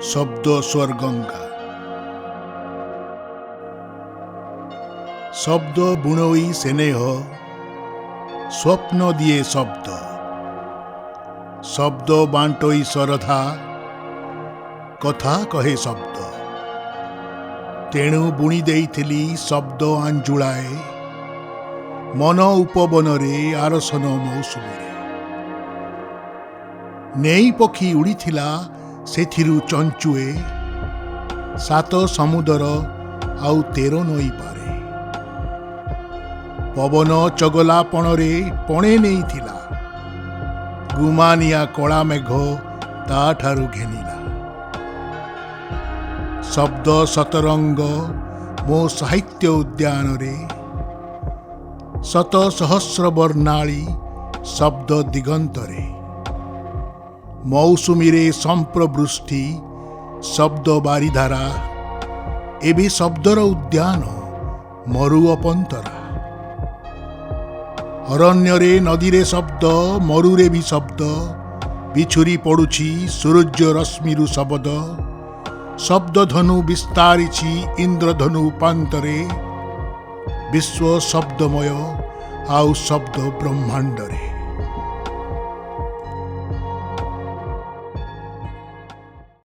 ଶବ୍ଦ ସ୍ୱର୍ଗଙ୍ଗା। ଶବ୍ଦ ବୁଣୋଇ ସେନେହ, ସ୍ୱପ୍ନ ଦିଏ ଶବ୍ଦ। ଶବ୍ଦ ବାଣ୍ଟଇ ଶରଧା, କଥା କହେ ଶବ୍ଦ। ତେଣୁ ବୁଣି ଦେଇଥିଲି ଶବ୍ଦ ଆଞ୍ଜୁଳାଏ ମନ ଉପବନରେ, ଆରସନ ମୌସୁମୀରେ। ନେଇ ପକ୍ଷୀ ଉଡ଼ିଥିଲା ସେଥିରୁ ଚଞ୍ଚୁଏ, ସାତ ସମୁଦର ଆଉ 13 ନଈ ପାରେ। ପବନ ଚଗଲାପଣରେ ପଣେ ନେଇଥିଲା, ଗୁମାନିଆ କଳା ମେଘ ତାଠାରୁ ଘେନିଲା। ଶବ୍ଦ ଶତରଙ୍ଗ ମୋ ସାହିତ୍ୟ ଉଦ୍ୟାନରେ, ଶତ ସହସ୍ର ବର୍ଣ୍ଣାଳୀ ଶବ୍ଦ ଦିଗନ୍ତରେ। ମୌସୁମୀରେ ସମ୍ପ୍ରବୃଷ୍ଟି ଶବ୍ଦ ବାରିଧାରା, ଏବେ ଶବ୍ଦର ଉଦ୍ୟାନ ମରୁ ଅପନ୍ତରା। ଅରଣ୍ୟରେ ନଦୀରେ ଶବ୍ଦ, ମରୁରେ ବି ଶବ୍ଦ, ବିଛୁରି ପଡୁଛି ସୂର୍ଯ୍ୟ ରଶ୍ମିରୁ ଶବଦ। ଶବ୍ଦଧନୁ ବିସ୍ତାରିଛି ଇନ୍ଦ୍ରଧନୁ ଉପାନ୍ତରେ, ବିଶ୍ୱ ଶବ୍ଦମୟ ଆଉ ଶବ୍ଦ ବ୍ରହ୍ମାଣ୍ଡରେ।